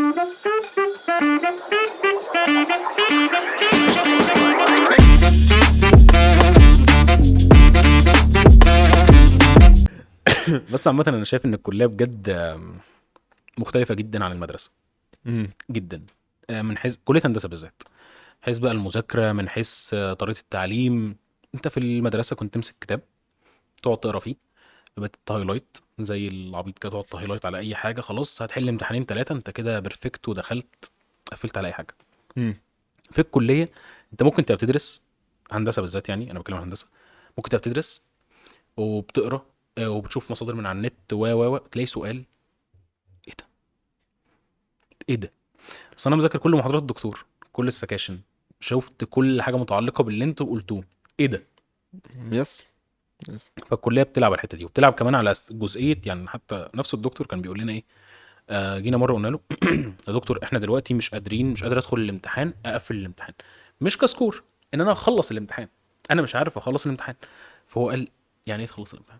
بس عامة انا شايف ان الكلية بجد مختلفة جدا عن المدرسة. جدا، من حيث كليه هندسة بالذات، حيث بقى المذاكرة، من حيث طريقه التعليم. انت في المدرسة كنت تمسك كتاب تقعد تقرا فيه، يبقى highlight زي العبيط كده، تقعد highlight على اي حاجة، خلاص هتحل امتحانين ثلاثة انت كده perfect ودخلت قفلت على اي حاجة. في الكلية انت ممكن تبقى بتدرس هندسة بالذات، يعني انا بتكلم عن هندسة، ممكن تبقى بتدرس وبتقرا وبتشوف مصادر من على النت و تلاقي سؤال ايه ده ايه ده، اصل انا مذاكر كل محاضرات الدكتور، كل السكاشن، شفت كل حاجة متعلقه باللي انتوا قلتوه، ايه ده؟ yes. فالكليه بتلعب على الحتة دي، وبتلعب كمان على جزئية، يعني حتى نفس الدكتور كان بيقول لنا ايه، جينا مرة قلنا له يا دكتور احنا دلوقتي مش قادر ادخل الامتحان، اقفل الامتحان، مش ك score ان انا اخلص الامتحان، انا مش عارف اخلص الامتحان. فهو قال يعني ايه تخلص الامتحان؟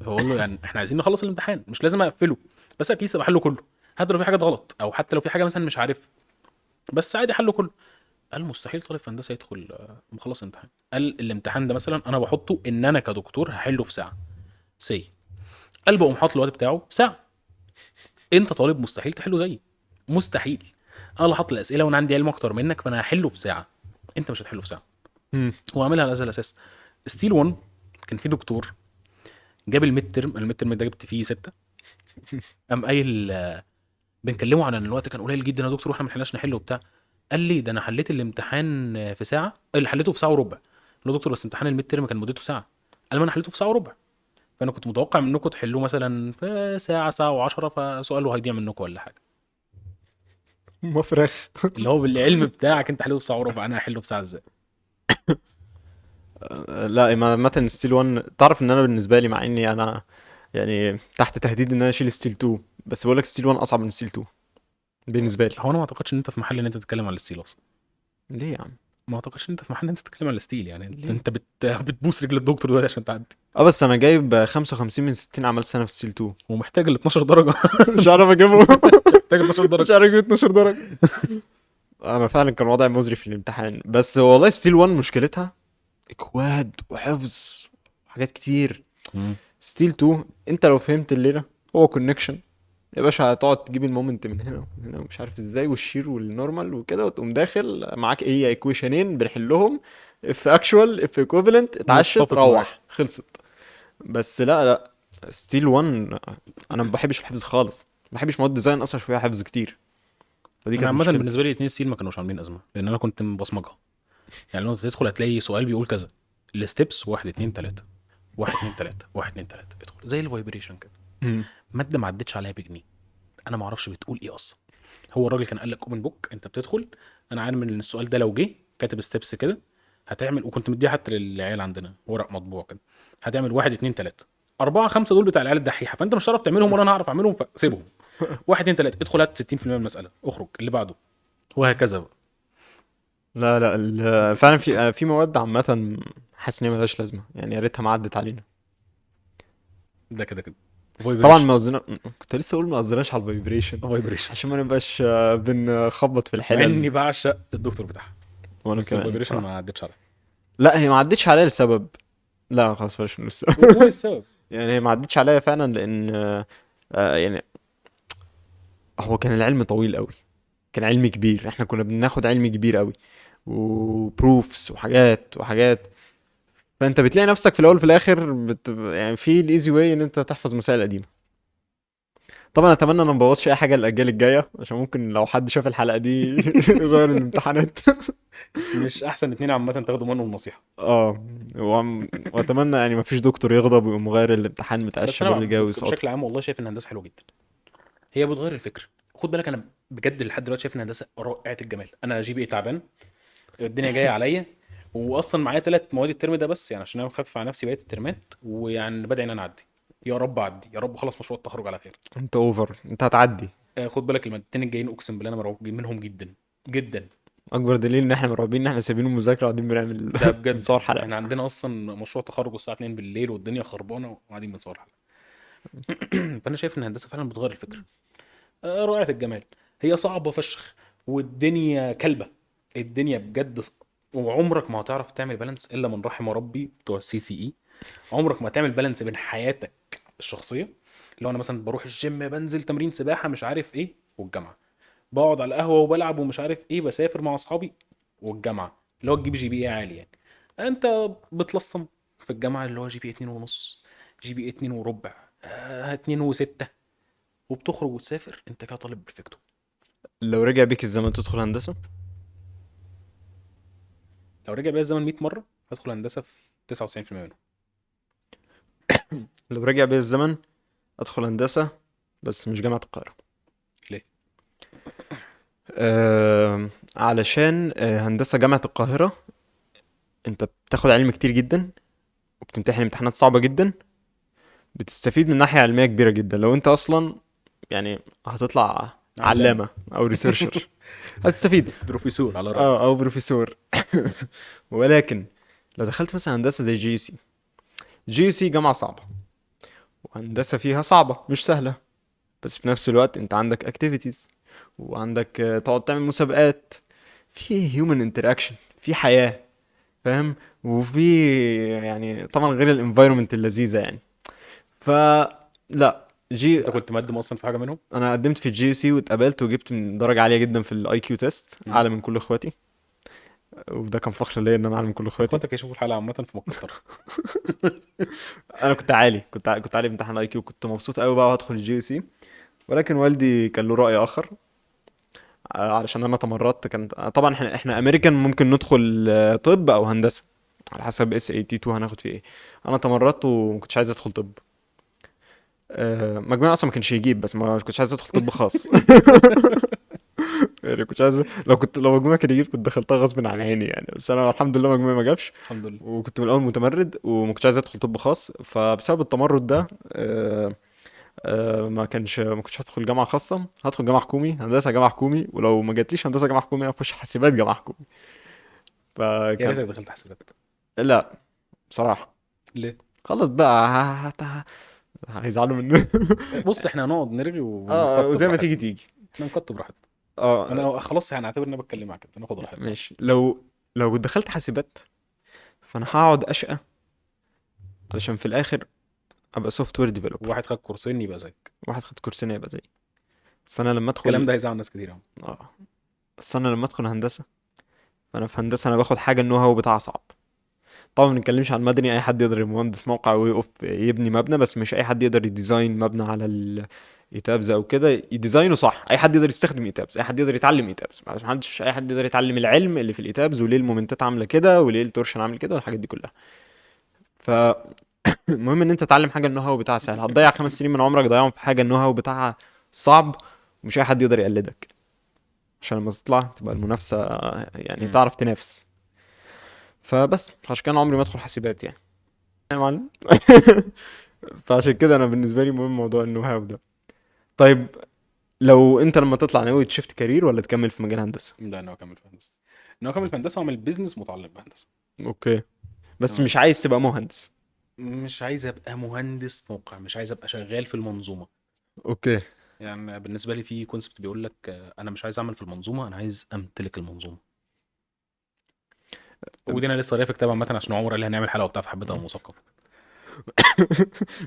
فهو له يعني احنا عايزين نخلص الامتحان، مش لازم اقفله، بس at least ابقى حله كله، حتى لو في حاجة غلط او حتى لو في حاجة مثلا مش عارف، بس عادي حله كله. قال مستحيل طالب في هندسة يدخل مخلص امتحان. قال الامتحان ده مثلا انا بحطه ان انا كدكتور هحله في ساعة سي، قال بقوم حاطط الوقت بتاعه ساعة، انت طالب مستحيل تحله زيي، مستحيل. انا اللي حاطط الاسئلة وانا عندي علم اكتر منك، فانا هحله في ساعة، انت مش هتحله في ساعة. هو عاملها على هذا الاساس. steel 1 كان في دكتور جاب ال midterm، ال midterm ده جبت فيه 6، قام قايل بنكلمه عن ان الوقت كان قليل جدا يا دكتور واحنا ما لحقناش نحله وبتاع. قال لي ده انا حليت الامتحان في ساعة، اللي حليته في ساعة وربع. قلت له دكتور بس امتحان ال midterm كان مدته ساعة. قال ما انا حليته في ساعة وربع، فانا كنت متوقع منكم تحلوه مثلا في ساعة، ساعة و10، فسؤاله هيضيع منكم ولا حاجة. مفرخ اللي هو بالعلم بتاعك انت حليته في ساعة وربع، انا هحله في ساعة ازاي؟ لا عامة steel 1 تعرف ان انا بالنسبة لي، مع اني انا يعني تحت تهديد ان انا اشيل steel 2، بس بقول لك steel 1 اصعب من steel 2 بالنسبة لي. هو انا ما اعتقدش ان انت في محل ان انت تتكلم على ال steel اصلا. ليه يا عم؟ ما اعتقدش ان انت في محل ان انت تتكلم على ال steel، يعني انت بتبوس رجل الدكتور دلوقتي عشان تعدي. بس انا جايب 55 من 60 عمل سنة في steel 2، ومحتاج ال 12 درجه. مش عارف اجيبهم. محتاج 12 درجه، مش عارف اجيب 12 درجه. انا فعلا كان وضعي مزري في الامتحان. بس والله steel 1 مشكلتها اكواد وحفظ وحاجات كتير. steel 2 انت لو فهمت الليلة هو connection يا باشا، هتقعد تجيب ال moment من هنا ومن هنا ومش عارف ازاي، وال shear وال normal وكده، وتقوم داخل معاك ايه equation ين بنحلهم، F actual F equivalent، اتعشت روح خلصت. بس لا steel 1 انا ما بحبش الحفظ خالص، ما بحبش مواد design اصلا شوية حفظ كتير. فدي كانت عامة بالنسبة لي الاثنين steel ما كانوش عاملين ازمة، لان انا كنت مبصمجها. يعني لو تدخل هتلاقي سؤال بيقول كذا، ال steps 1 2 3 1 2 3 1 2 3، ادخل زي ال vibration كده. مادة ما عدتش عليها بجنيه، انا ما اعرفش بتقول ايه اصلا. هو الراجل كان قال لك open book، انت بتدخل، انا عارف ان السؤال ده لو جه كاتب steps كده هتعمل، وكنت مديها حتى للعيال عندنا ورق مطبوع كده، هتعمل 1 2 3 4 5 دول بتاع العيال الدحيحة، فانت مش هتعرف تعملهم ولا انا هعرف اعملهم، فسيبهم. 1 2 3 ادخل هات 60% من المسالة، اخرج اللي بعده، وهكذا بقى. لا فعلا في مواد عامة حاسس ان هي مالهاش لازمه، يعني يا ريتها ما عدت علينا. ده كده كده طبعا ما قصدنا، كنت لسه اقول ما قصدناش على ال vibration، عشان ما نبقاش بنخبط في الحلل. اني بعشق الدكتور بتاعها، وانا كمان ال vibration ما عدتش عليها. لا هي ما عدتش عليا لسبب، لا خلاص بلاش نقول السبب. قول السبب. يعني هي ما عدتش عليا فعلا لان يعني هو كان العلم طويل قوي، كان علم كبير، احنا كنا بناخد علم كبير قوي و proofs وحاجات وحاجات، فانت بتلاقي نفسك في الاول وفي الاخر يعني في ال easy way ان انت تحفظ مسائل قديمة. طبعا اتمنى ان ما نبوظش اي حاجة للاجيال الجاية، عشان ممكن لو حد شاف الحلقة دي يغير الامتحانات. مش احسن اتنين عامة تاخدوا منهم النصيحة. واتمنى يعني ما فيش دكتور يغضب ويقوم مغير الامتحان متقشر اللي جاي ويسقط. بشكل عام والله شايف ان الهندسة حلوة جدا، هي بتغير الفكر. خد بالك انا بجد لحد دلوقتي شايف ان الهندسة رائعة الجمال. انا GPA تعبان، الدنيا جاية عليا، واصلا معايا 3 مواد الترم ده بس، يعني عشان انا مخفف على نفسي بقية الترمات، ويعني بدعي ان انا اعدي، يا رب اعدي، يا رب اخلص مشروع التخرج على خير. انت over، انت هتعدي. خد بالك المادتين الجايين اقسم بالله انا مرعوب منهم جدا جدا. اكبر دليل ان احنا مرعوبين ان احنا سايبين المذاكرة وقاعدين بنعمل ده بجد. بنصور حلقة. احنا عندنا اصلا مشروع تخرج الساعة 2 بالليل والدنيا خربانة وقاعدين بنصور حلقة. فانا شايف ان الهندسة فعلا بتغير الفكر، رائعة الجمال. هي صعبة فشخ والدنيا كلبه، الدنيا بجد وعمرك ما هتعرف تعمل balance الا من رحم ربي بتوع CCE. عمرك ما هتعمل balance بين حياتك الشخصية، لو انا مثلا بروح الجيم، بنزل تمرين سباحة، مش عارف ايه، والجامعة، بقعد على القهوة وبلعب ومش عارف ايه، بسافر مع اصحابي، والجامعة، اللي هو تجيب GPA عالي يعني. انت بتلصم في الجامعة اللي هو GPA 2.5، GPA 2.25، 2.6، وبتخرج وتسافر انت كده طالب perfecto. لو رجع بيك الزمن تدخل هندسة؟ لو رجع بيا الزمن 100 مرة هدخل هندسة في 99% منهم. لو رجع بيا الزمن ادخل هندسة، بس مش جامعه القاهرة. ليه؟ علشان هندسة جامعه القاهرة انت بتاخد علم كتير جدا، وبتمتحن امتحانات صعبة جدا، بتستفيد من ناحية علمية كبيرة جدا. لو انت اصلا يعني هتطلع علامة او researcher هتستفيد، بروفيسور على رايك، او بروفيسور. ولكن لو دخلت مثلا هندسة زي جي سي، جي سي جامعه صعبة وهندسة فيها صعبة مش سهلة، بس في نفس الوقت انت عندك activities وعندك تقعد تعمل مسابقات، في human interaction، في حياة، فاهم؟ وفي يعني طبعا غير ال environment اللذيذة يعني. فلا جي. انت كنت مقدم اصلا في حاجة منهم؟ انا قدمت في GUC واتقبلت وجبت من درجه عالية جدا في ال IQ test، اعلى من كل اخواتي، وده كان فخر ليا ان انا اعلى من كل اخواتي. اخواتك يشوفوا الحلقة عامة في مكتر. انا كنت عالي، كنت عالي في امتحان ال IQ، كنت مبسوط قوي بقى وهدخل ال GUC، ولكن والدي كان له راي اخر علشان انا تمردت. كان طبعا احنا امريكان ممكن ندخل طب او هندسة على حسب SAT 2 هناخد فيه ايه. انا تمردت وما كنتش عايز ادخل طب، مجموعي اصلا ما كانش يجيب، بس ما كنتش عايز ادخل طب خاص. يعني كنت عايز، لو مجموعي كان يجيب كنت دخلتها غصب عن عيني يعني، بس انا الحمد لله مجموعي ما جابش الحمد لله، وكنت من الاول متمرد وما كنتش عايز ادخل طب خاص. فبسبب التمرد ده ما كنتش هدخل جامعه خاصة، هدخل جامعه حكومي، هندسة جامعه حكومي، ولو ما جاتليش هندسة جامعه حكومي هخش حاسبات جامعه حكومي. يا ريتك دخلت حاسبات. لا بصراحة. ليه؟ خلاص بقى هيزعلوا مني. بص احنا هنقعد نرغي وزي ما تيجي تيجي، احنا نكتب براحتنا. انا خلاص هنعتبر ان انا بتكلم معاك، انت ناخد راحتنا. ماشي. لو دخلت حاسبات فانا هقعد اشقى علشان في الاخر ابقى software developer. واحد خد كورسين يبقى زيك، واحد خد كورسين يبقى زيي. بس انا لما ادخل الكلام ده هيزعل ناس كتير. بس انا لما ادخل هندسة، فانا في هندسة انا باخد حاجة ال know how بتاعها صعب. طبعا ما بنتكلمش عن مدني، اي حد يقدر مهندس موقع ويقف يبني مبنى، بس مش اي حد يقدر ي design مبنى على ال ETABS او كده، ي design ه صح. اي حد يقدر يستخدم ETABS، اي حد يقدر يتعلم ETABS، بس محدش اي حد يقدر يتعلم العلم اللي في ال ETABS وليه ال moment ات عامله كده وليه ال torsion عامل كده والحاجات دي كلها. ف المهم ان انت تتعلم حاجة ال know how بتاعها سهل. هتضيع 5 سنين من عمرك ضيعهم في حاجة ال know how بتاعها صعب ومش اي حد يقدر يقلدك، عشان لما تطلع تبقى المنافسة يعني تعرف تنافس. فبس عشان كده عمري ما ادخل حاسبات يعني يا معلم. فعشان كده انا بالنسبة لي مهم موضوع ال know how ده. طيب لو انت لما تطلع ناوي ت shift career ولا تكمل في مجال هندسة؟ لا ناوي اكمل في هندسة، ناوي اكمل في هندسة واعمل business متعلق بهندسه. okay، بس مش عايز تبقى مهندس؟ مش عايز ابقى مهندس موقع، مش عايز ابقى شغال في المنظومة. okay، يعني بالنسبة لي في concept بيقول لك انا مش عايز اعمل في المنظومة، انا عايز امتلك المنظومة. ودي انا لسه قاريها في كتاب عامة، عشان عمر قال لي هنعمل حلقة وبتاع، فحبيت ابقى مثقف.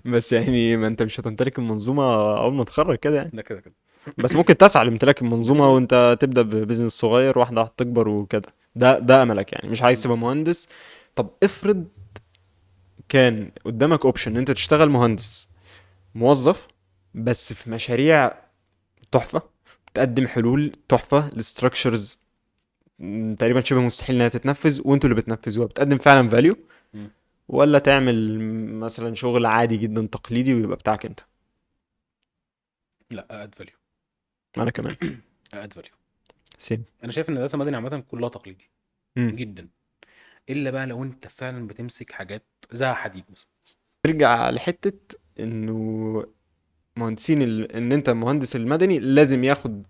بس يعني ما انت مش هتمتلك المنظومة اول ما تتخرج كده يعني. ده كده كده. بس ممكن تسعى لامتلاك المنظومة وانت تبدا ب business صغير، واحدة واحدة تكبر وكده. ده املك يعني، مش عايز تبقى مهندس. طب افرض كان قدامك option ان انت تشتغل مهندس موظف بس في مشاريع تحفة، بتقدم حلول تحفة ل structures تقريبا شبه مستحيل انها تتنفذ وانتوا اللي بتنفذوها، بتقدم فعلا value، ولا تعمل مثلا شغل عادي جدا تقليدي ويبقى بتاعك انت؟ لا add value. انا كمان add value. same. انا شايف ان الهندسة المدني عامة كلها تقليدي جدا، الا بقى لو انت فعلا بتمسك حاجات زي حديد مثلا. ترجع لحته انه مهندسين ان انت المهندس المدني لازم ياخد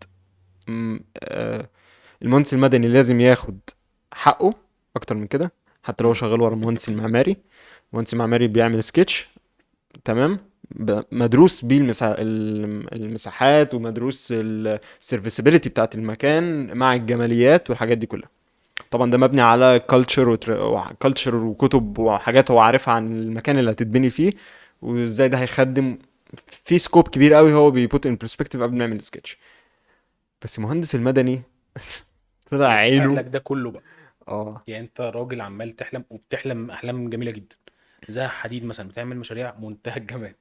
المهندس المدني لازم ياخد حقه اكتر من كده، حتى لو هو شغال ورا المهندس المعماري. المهندس المعماري بيعمل سكتش، تمام، مدروس بيه المساحات، ومدروس ال serviceability بتاعت المكان مع الجماليات والحاجات دي كلها. طبعا ده مبني على culture culture وكتب وحاجات هو عارفها عن المكان اللي هتتبني فيه وازاي ده هيخدم في scope كبير قوي، هو بي put in perspective قبل ما يعمل سكتش. بس المهندس المدني طلع عينه لك ده كله بقى. يعني انت راجل عمال تحلم، وبتحلم احلام جميلة جدا، زي حديد مثلا، بتعمل مشاريع منتهى الجمال.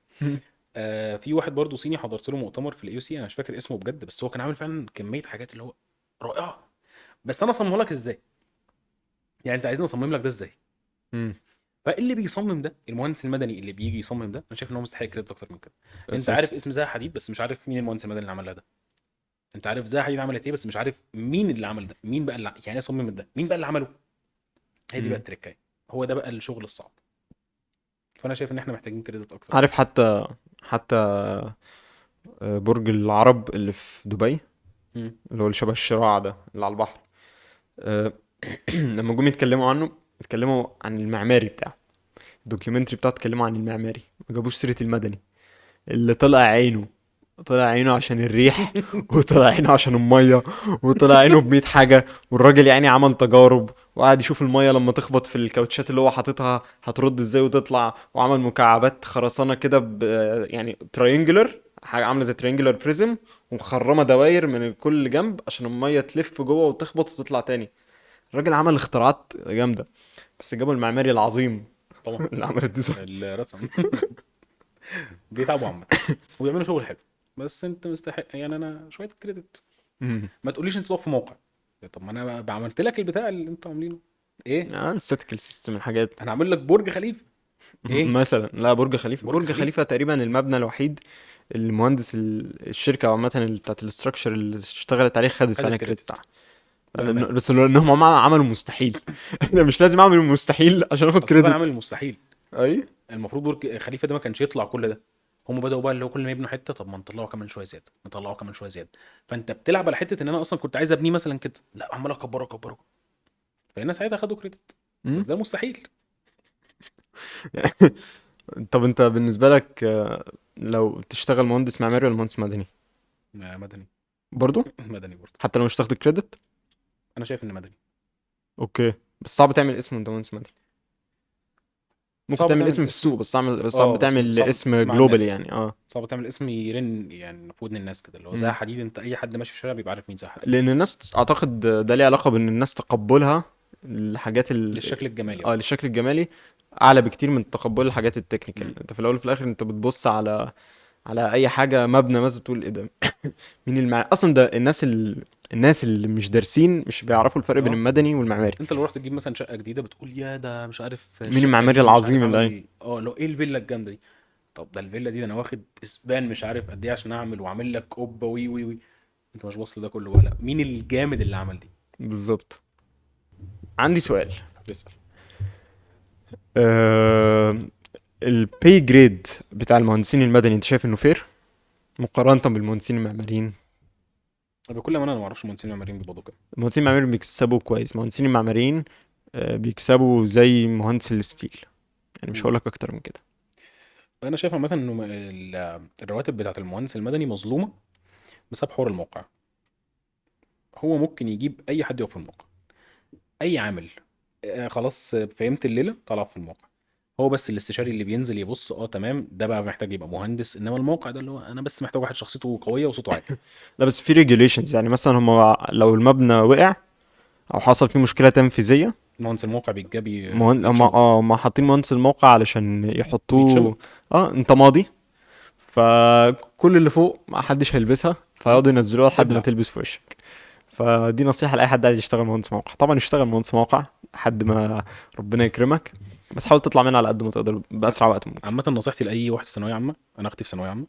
في واحد برضو صيني حضرت له مؤتمر في ال AUC، انا مش فاكر اسمه بجد، بس هو كان عامل فعلا كمية حاجات اللي هو رائعة. بس انا اصممها لك ازاي؟ يعني انت عايزني اصمم لك ده ازاي؟ فاللي بيصمم ده المهندس المدني اللي بيجي يصمم ده، انا شايف ان هو مستحق credit اكتر من كده. انت عارف اسم زها حديد بس مش عارف مين المهندس المدني اللي عمل ده. انت عارف زها حديد عملت ايه بس مش عارف مين اللي عمل ده، مين بقى اللي يعني صمم ده، مين بقى اللي عمله. هي دي بقى التركايه، هو ده بقى الشغل الصعب. فانا شايف ان احنا محتاجين credit اكتر. عارف حتى برج العرب اللي في دبي، اللي هو شبه الشراع ده اللي على البحر، لما جم يتكلموا عنه اتكلموا عن المعماري بتاعه، ال documentary بتاعه اتكلموا عن المعماري، ما جابوش سيرة المدني اللي طلع عينه، طلع عينه عشان الريح وطلع عينه عشان المية، وطلع عينه بمية حاجة. والراجل يعني عمل تجارب وقعد يشوف المية لما تخبط في الكاوتشات اللي هو حاططها هترد ازاي وتطلع، وعمل مكعبات خرسانة كده يعني triangular، حاجة عاملة زي triangular prism، ومخرمة دواير من كل جنب عشان المية تلف جوه وتخبط وتطلع تاني. الراجل عمل اختراعات جامدة، بس جابوا المعماري العظيم طبعا اللي عمل ال design الرسم. بيتعبوا عامة وبيعملوا شغل حلو، بس انت مستحق يعني انا شوية credit. ما تقوليش انت تقف في موقع، طب ما انا عملت لك البتاع اللي انتوا عاملينه ايه، ال statical system الحاجات، انا عامل لك برج خليفة ايه مثلا. لا برج خليفة، برج خليفة تقريبا المبنى الوحيد اللي المهندس الشركة عامة اللي بتاعت ال structure اللي اشتغلت عليه خدت فعلا credit بتاعها، بس لانهم عملوا مستحيل. انا مش لازم اعمل المستحيل عشان اخد credit، انا عامل المستحيل. اي المفروض برج خليفة ده ما كانش يطلع كل ده. هم بداوا بقى اللي هو كل ما يبنوا حتة، طب ما نطلعه كمان شوية زيادة، نطلعه كمان شوية زيادة. فانت بتلعب على حتة ان انا اصلا كنت عايز ابنيه مثلا كده، لا عمال اكبره، فالناس ساعتها خدوا credit، بس ده مستحيل. طب انت بالنسبة لك لو تشتغل مهندس معماري ولا مهندس مدني؟ مدني برضو. مدني برضو، حتى لو مش تاخد credit. انا شايف ان مدني okay، بس صعب تعمل اسم وانت مهندس مدني. ممكن تعمل اسم في السوق، بس صعب تعمل اسم global يعني. صعب تعمل اسم يرن يعني في ودن الناس كده، اللي هو زها حديد، انت اي حد ماشي في الشارع بيبقى عارف مين زها حديد. لان الناس اعتقد ده ليه علاقة بان الناس تقبلها الحاجات للشكل الجمالي، للشكل الجمالي اعلى بكتير من تقبل الحاجات ال technical. انت في الاول وفي الاخر انت بتبص على اي حاجة مبنى مثلا تقول ايه ده، مين اصلا ده. الناس اللي مش دارسين مش بيعرفوا الفرق بين المدني والمعماري. انت لو رحت تجيب مثلا شقه جديدة بتقول يا ده مش عارف مين المعماري العظيم اللي لو ايه الفيلا الجامدة دي، طب ده الفيلا دي ده انا واخد span مش عارف قد ايه عشان اعمل، واعمل لك قبه وي وي وي. انت مش باصص ده كله، ولا مين الجامد اللي عمل دي بالظبط. عندي سؤال. اسال. ال pay grade بتاع المهندسين المدني انت شايف انه fair مقارنة بالمهندسين المعماريين؟ بكل امانه انا ما اعرفش المهندسين المعماريين بيقبضوا كام. المهندسين المعماريين بيكسبوا كويس. المهندسين المعماريين بيكسبوا زي مهندس ال steel يعني، مش هقول لك اكتر من كده. انا شايف عامة انه الرواتب بتاعه المهندس المدني مظلومة بسبب حوار الموقع. هو ممكن يجيب اي حد يقف في الموقع، اي عامل خلاص فهمت الليلة طلع في الموقع، هو بس الاستشاري اللي بينزل يبص تمام ده بقى محتاج يبقى مهندس. انما الموقع ده اللي هو انا بس محتاج واحد شخصيته قوية وصوته عالي. لا بس في regulations يعني، مثلا هم لو المبنى وقع او حصل فيه مشكلة تنفيذية مهندس الموقع بيتجاب، هم حاطين مهندس الموقع علشان يحطوه انت ماضي، فكل اللي فوق ما حدش هيلبسها، فيقعدوا ينزلوها لحد ما تلبس في وشك. فدي نصيحة لاي حد عايز يشتغل مهندس موقع. طبعا يشتغل مهندس موقع لحد ما ربنا يكرمك، بس حاول تطلع منها على قد ما تقدر باسرع وقت ممكن. عامة نصيحتي لاي واحد في ثانوية عامة، انا اختي في ثانوية عامة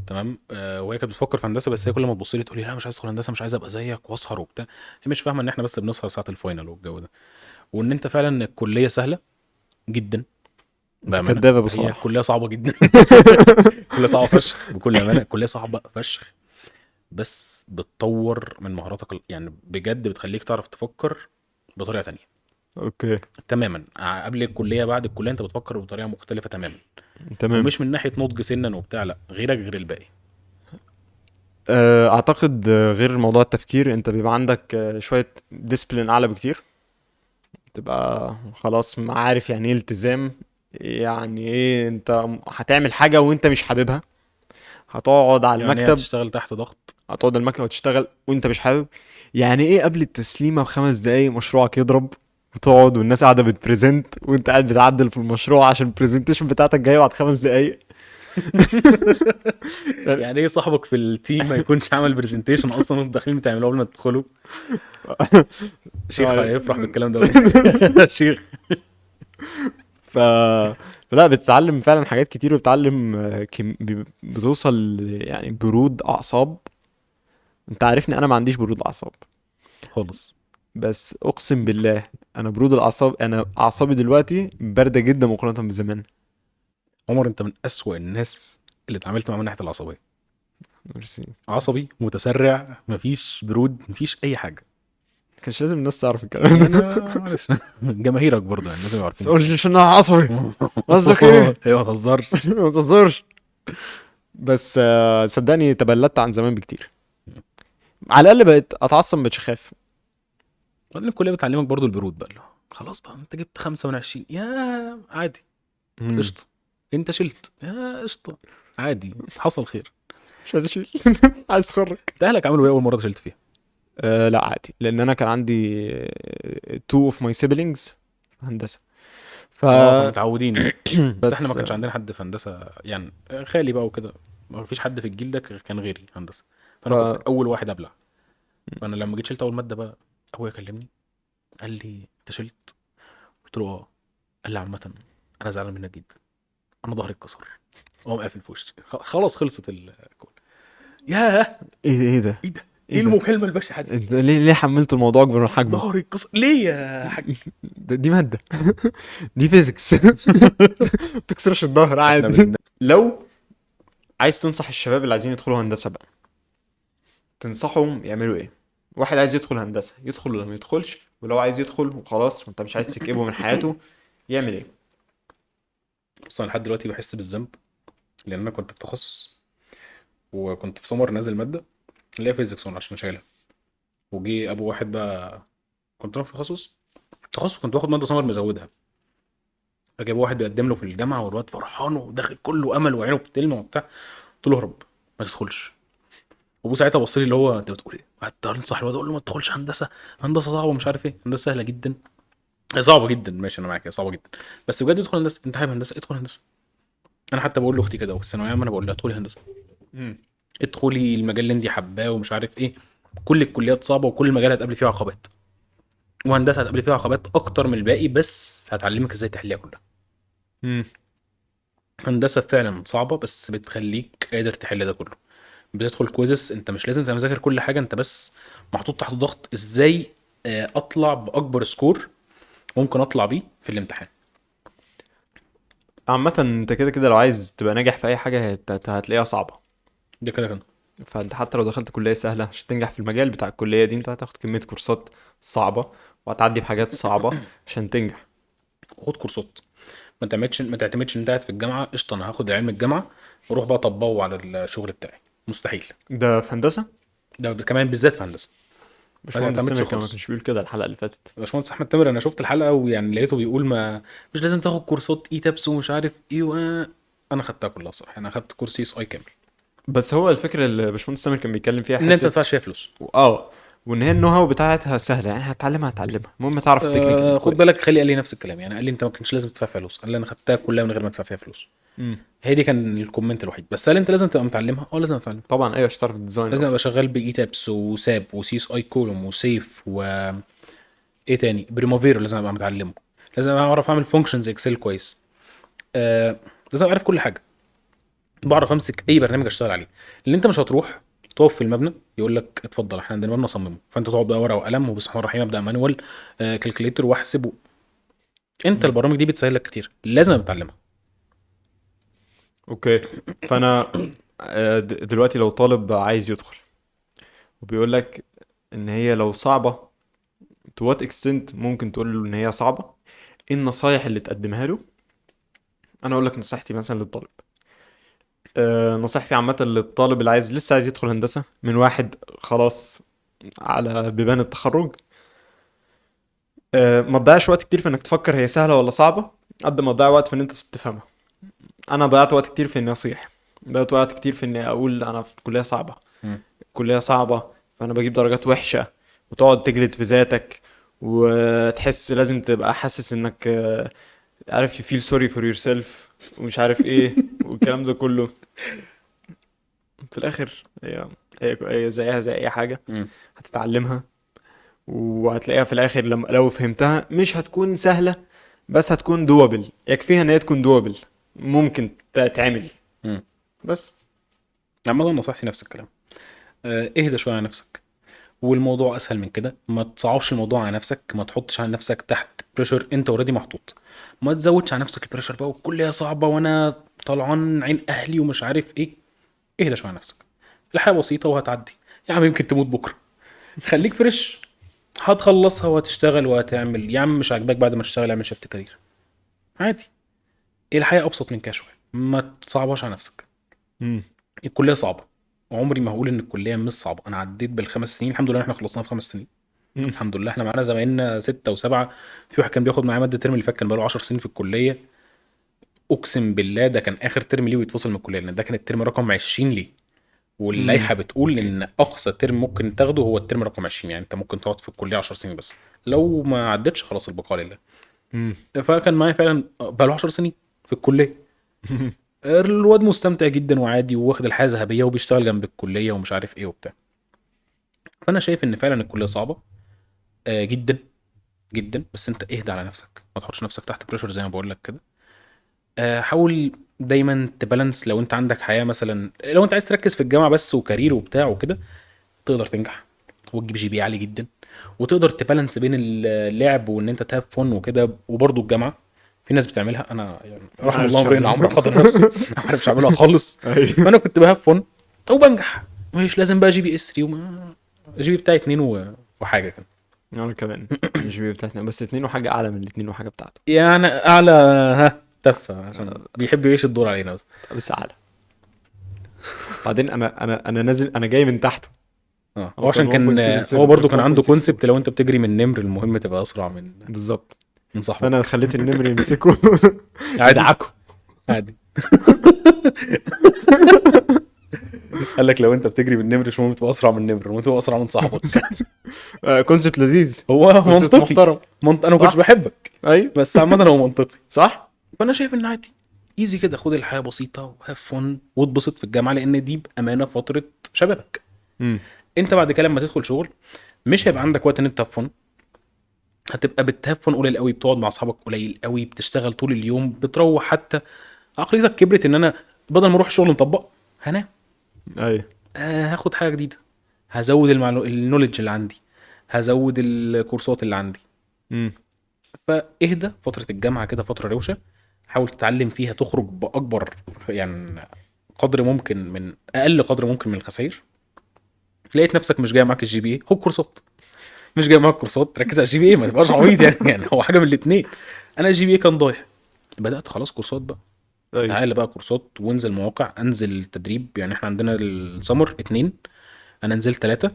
تمام، وهي كانت بتفكر في هندسة، بس هي كل ما تبص لي تقول لي لا مش عايز ادخل هندسة، مش عايز ابقى زيك واسهر وبتاع. هي مش فاهمه ان احنا بس بنسهر ساعة ال final والجو ده، وان انت فعلا الكلية سهلة جدا. كدابه بصراحة، هي الكلية صعبة جدا. كليه صعبة فشخ بكل امانه، الكلية صعبة فشخ، بس بتطور من مهاراتك يعني بجد، بتخليك تعرف تفكر بطريقة تانية. okay تماما. قبل الكلية بعد الكلية انت بتفكر بطريقة مختلفة تماما. تمام. ومش من ناحية نضج سنا وبتاع، لا، غيرك غير الباقي. اعتقد غير موضوع التفكير، انت بيبقى عندك شوية discipline اعلى بكتير، تبقى خلاص عارف يعني ايه التزام، يعني ايه انت هتعمل حاجة وانت مش حاببها، هتقعد على يعني المكتب هتشتغل تحت ضغط، هتقعد على المكتب وتشتغل وانت مش حابب. يعني ايه قبل التسليمة ب5 دقايق مشروعك يضرب، وتقعد والناس قاعدة بت present وانت قاعد بتعدل في المشروع عشان ال presentation بتاعتك جاية بعد 5 دقايق. يعني ايه صاحبك في ال team ما يكونش عمل presentation اصلا وانتوا داخلين بتعملوه قبل ما تدخلوا؟ شيخ هيفرح بالكلام ده. شيخ. فلا، بتتعلم فعلا حاجات كتير، وبتتعلم بتوصل يعني برود اعصاب. انت عارفني انا ما عنديش برود اعصاب خالص، بس اقسم بالله انا برود الاعصاب، انا اعصابي دلوقتي باردة جدا مقارنة بزمان. عمر انت من اسوأ الناس اللي اتعاملت معاهم من ناحية العصبية. ميرسي. عصبي متسرع، مفيش برود، مفيش اي حاجة. كانش لازم الناس تعرف الكلام ده. معلش جماهيرك برضه يعني لازم يعرفوا. تقول لي انا عصبي قصدك ايه؟ ايوه ما تهزرش. ما تهزرش. بس صدقني تبلدت عن زمان بكتير. على الاقل بقيت اتعصب ما بقتش اخاف. بعدين الكلية بتعلمك برضه البرود بقى، خلاص بقى انت جبت 25 يا عادي قشطه، انت شلت يا قشطه عادي، حصل خير. مش عايز اشيل. عايز اتخرج. انت اهلك عملوا ايه اول مرة شلت فيها؟ لا عادي، لان انا كان عندي 2 of my siblings هندسة، متعودين. بس احنا ما كانش عندنا حد في هندسة يعني، خالي بقى وكده، ما فيش حد في الجيل ده كان غيري هندسة، فانا كنت اول واحد ابلع. فانا لما جيت شلت اول مادة بقى، ابويا كلمني قال لي انت شلت؟ قلت له اه. قال لي عامة انا زعلان منك جدا، انا ظهري اتكسر. قام قافل في وشي، خلاص خلصت ال call. ياه ايه ده ايه ده ايه المكالمة البشعة دي؟ انت ليه حملت الموضوع اكبر من حجمه؟ ظهري اتكسر ليه يا حاج؟ دي مادة، دي physics، ما بتكسرش الظهر عادي. لو عايز تنصح الشباب اللي عايزين يدخلوا هندسة بقى، تنصحهم يعملوا ايه؟ واحد عايز يدخل هندسة يدخل ولا ما يدخلش؟ ولو عايز يدخل وخلاص وانت مش عايز تكئبه من حياته يعمل ايه؟ بص انا لحد دلوقتي بحس بالذنب، لان انا كنت في تخصص وكنت في سمر نازل مادة اللي هي physics 1 عشان شايلها، وجي ابو واحد بقى، كنت انا في تخصص كنت باخد مادة سمر مزودها، فجاب واحد بيقدم له في الجامعة والواد فرحان وداخل كله امل وعينه بتلمع وبتاع، قلت له اهرب ما تدخلش. وابوه ساعتها بص لي اللي هو انت بتقول ايه؟ قعدت انصح الواد اقول له ما تدخلش هندسة، هندسة صعبة ومش عارف ايه، هندسة سهلة جدا، هي صعبة جدا ماشي انا معاك هي صعبة جدا، بس بجد ادخل هندسة، انت حابب هندسة ادخل هندسة. انا حتى بقول لاختي كده في الثانوية عامة، انا بقول لها ادخلي هندسة، ادخلي المجال اللي انت حباه ومش عارف ايه، كل الكليات صعبة وكل المجال هتقابلي فيه عقبات، وهندسة هتقابلي فيها عقبات اكتر من الباقي، بس هتعلمك ازاي تحليها كلها. هندسة فعلا صعبة بس بتخليك قادر تحل ده كله. بتدخل quizzes انت مش لازم تبقى مذاكر كل حاجة، انت بس محطوط تحت ضغط ازاي اطلع باكبر score ممكن اطلع بيه في الامتحان. عامة انت كده كده لو عايز تبقى ناجح في اي حاجة هتلاقيها صعبة، ده كده كده. فانت حتى لو دخلت كليه سهلة عشان تنجح في المجال بتاع الكلية دي، انت هتاخد كمية كورسات صعبة وهتعدي بحاجات صعبة عشان تنجح. خد كورسات، ما تعتمدش ان انت قاعد في الجامعة قشطه انا هاخد علم الجامعة واروح بقى اطبقه على الشغل بتاعي، مستحيل. ده في هندسة، ده كمان بالذات في هندسة. باشمهندس تامر كان ما كانش بيقول كده الحلقة اللي فاتت؟ باشمهندس احمد تامر انا شفت الحلقة ويعني لقيته بيقول ما مش لازم تاخد كورسات ETABS ومش عارف ايه، انا خدتها كلها بصراحة، انا خدت كورس CSI كامل. بس هو الفكرة اللي باشمهندس تامر كان بيتكلم فيها ان انت ما تدفعش فيها فلوس، وان هي ال know-how بتاعتها سهلة، يعني هتعلمها المهم تعرف ال technical. خد بالك خالي قال لي نفس الكلام، يعني قال لي انت ما كانش لازم تدفع فلوس، قال لي انا خدتها كلها من غير ما ادفع فيها فلوس. هي دي كان ال comment الوحيد. بس هل انت لازم تبقى متعلمها؟ لازم اتعلمها طبعا، ايوه عشان تعرف ال design. لازم ابقى شغال ب ETABS و SAP و CSI Column و SAFE و ايه تاني، Primavera لازم ابقى متعلمة، لازم اعرف اعمل functions Excel كويس، لازم اعرف كل حاجة، بعرف امسك اي برنامج اشتغل عليه. لان انت مش هتروح تقف في المبنى يقول لك اتفضل احنا عندنا مبنى صممه، فانت تقعد بقى ورقة وقلم وبسم الله الرحمن الرحيم ابدا manual calculator واحسب. انت البرامج دي بتسهل لك كتير، لازم اتعلمها. okay، فانا دلوقتي لو طالب عايز يدخل وبيقول لك ان هي لو صعبة to what extent ممكن تقول له ان هي صعبة، ايه النصايح اللي تقدمها له انا اقول لك نصيحتي مثلا للطالب. نصيحتي عامة للطالب اللي عايز لسه عايز يدخل هندسة، من واحد خلاص على بيبان التخرج، ما تضيعش وقت كتير في انك تفكر هي سهلة ولا صعبة، قد ما تضيع وقت في ان انت تفهمها. انا ضيعت وقت كتير في اني اصيح، ضيعت وقت كتير في اني اقول انا في كلية صعبة، كلية صعبة فانا بجيب درجات وحشة، وتقعد تجلد في ذاتك وتحس لازم تبقى حاسس انك عارف you feel sorry for yourself ومش عارف ايه والكلام ده كله. في الاخر هي زيها زي اي حاجة هتتعلمها، وهتلاقيها في الاخر لما لو فهمتها مش هتكون سهلة بس هتكون doable، يكفيها ان هي تكون doable، ممكن تتعمل. بس عامة نصيحتي نفس الكلام، اهدى شوية على نفسك، والموضوع اسهل من كده. ما تصعبش الموضوع على نفسك، ما تحطش على نفسك تحت pressure انت already محطوط، ما تزودش على نفسك ال pressure بقى والكلية صعبة وانا طلعان عين اهلي ومش عارف ايه. اهدى شوية على نفسك، الحياة بسيطة وهتعدي يا عم، يمكن تموت بكره، خليك fresh، هتخلصها وهتشتغل وهتعمل. يا عم مش عاجباك بعد ما تشتغل اعمل shift career عادي. الحياة ابسط من كده شوية، ما تصعبهاش على نفسك. الكلية صعبة، وعمري ما هقول ان الكلية مش صعبة. انا عديت بال5 سنين الحمد لله، احنا خلصناها في 5 سنين الحمد لله. احنا معانا زمايلنا 6 و7، في واحد كان بياخد معايا مادة الترم اللي فات كان بقاله 10 سنين في الكلية، اقسم بالله ده كان اخر ترم ليه ويتفصل من الكلية، لان ده كان الترم رقم 20 ليه، واللائحه بتقول ان اقصى ترم ممكن تاخده هو الترم رقم 20، يعني انت ممكن تقعد في الكلية 10 سنين بس، لو ما عدتش خلاص البقاء لله. فكان معايا فعلا بقاله 10 سنين في الكلية. الواد مستمتع جدا وعادي، وواخد الحياة ذهبية وبيشتغل جنب الكلية ومش عارف ايه وبتاع. فانا شايف ان فعلا الكلية صعبة جدا جدا، بس انت اهدى على نفسك، ما تحطش نفسك تحت pressure زي ما بقول لك كده. حاول دايما ت balance. لو انت عندك حياة مثلا، لو انت عايز تركز في الجامعة بس و career وبتاع وكده، تقدر تنجح وتجيب GPA عالي جدا، وتقدر ت balance بين اللعب وان انت ت have fun وكده، وبرده الجامعة. في ناس بتعملها، انا يعني رحم الله امرئ عمرو قدر نفسه، ما عرفش اعملها خالص. فانا كنت ب have fun وبنجح، مش لازم بقى GPA 3، وما GPA بتاعي 2 وحاجه كده. انا كمان ال GPA بتاعتنا بس 2 وحاجه اعلى من 2 وحاجه بتاعته، يعني اعلى ها تفه، عشان بيحب يعيش الدور علينا بس اعلى. بعدين انا نازل، انا جاي من تحته. هو عشان كان هو برده كان عنده concept، لو انت بتجري من نمر المهم تبقى اسرع من بالظبط من صاحبك. انا خليت النمر يمسكه يدعكه عادي. قال لك لو انت بتجري من النمر مش مهم تبقى اسرع من النمر، المهم تبقى اسرع من صاحبك. concept لذيذ، هو منطقي محترم. انا ما كنتش بحبك ايوه، بس عامة هو منطقي صح. فانا شايف ان عادي easy كده، خد الحياة بسيطة و have fun واتبسط في الجامعة، لان دي بامانه فترة شبابك. انت بعد كده لما تدخل شغل مش هيبقى عندك وقت ان انت ت have fun، هتبقى بت have fun قليل قوي، بتقعد مع اصحابك قليل قوي، بتشتغل طول اليوم، بتروح حتى عقليتك كبرت ان انا بدل ما اروح الشغل مطبق هنام، ايوه هاخد حاجة جديدة، هزود ال knowledge اللي عندي، هزود الكورسات اللي عندي. فاهدى فترة الجامعة كده، فترة روشه، حاول تتعلم فيها، تخرج باكبر يعني قدر ممكن من اقل قدر ممكن من الخسائر. لقيت نفسك مش جاي معاك ال GPA، خد كورسات. مش جاي معاك كورسات، ركز على ال GPA، ما تبقاش عبيط يعني هو حاجة من الاثنين. انا ال GPA كان ضايع، بدات خلاص كورسات بقى، تعالى بقى كورسات وانزل مواقع، انزل تدريب. يعني احنا عندنا السمر 2، انا نزلت 3،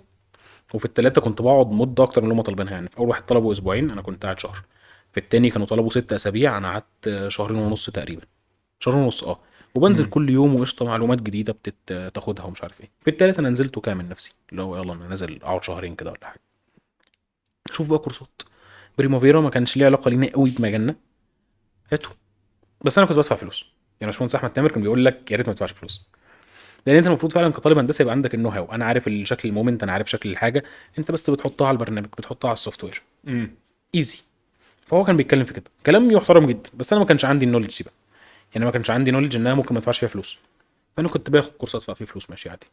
وفي ال3 كنت بقعد مده اكتر من اللي هم طالبينها. يعني في اول واحد طلبوا اسبوعين، انا كنت قاعد شهر. في التاني كانوا طلبوا 6 اسابيع، انا قعدت 2.5 شهر تقريبا، 1.5 شهر. وبنزل كل يوم وقشطه معلومات جديدة بتاخدها ومش عارف ايه. في التالت انا نزلته كامل نفسي، اللي هو يلا انا نازل اقعد 2 شهور كده ولا حاجة. شوف بقى كورسات Primavera ما كانش ليه علاقة لينا قوي بمجالنا، هاته. بس انا كنت بدفع فلوس يعني. باشمهندس احمد تامر كان بيقول لك يا ريت ما تدفعش فلوس، لان انت المفروض فعلا كطالب هندسة يبقى عندك ال know how. انا عارف الشكل ال moment، انا عارف شكل الحاجة، انت بس بتحطها على البرنامج، بتحطها على ال software easy. فهو كان بيتكلم في كده كلام يحترم جدا، بس انا ما كانش عندي ال knowledge دي بقى. يعني ما كانش عندي knowledge ان انا ممكن ما ادفعش فيها فلوس، فانا كنت باخد كورسات ادفع فيها فلوس ماشي عادي.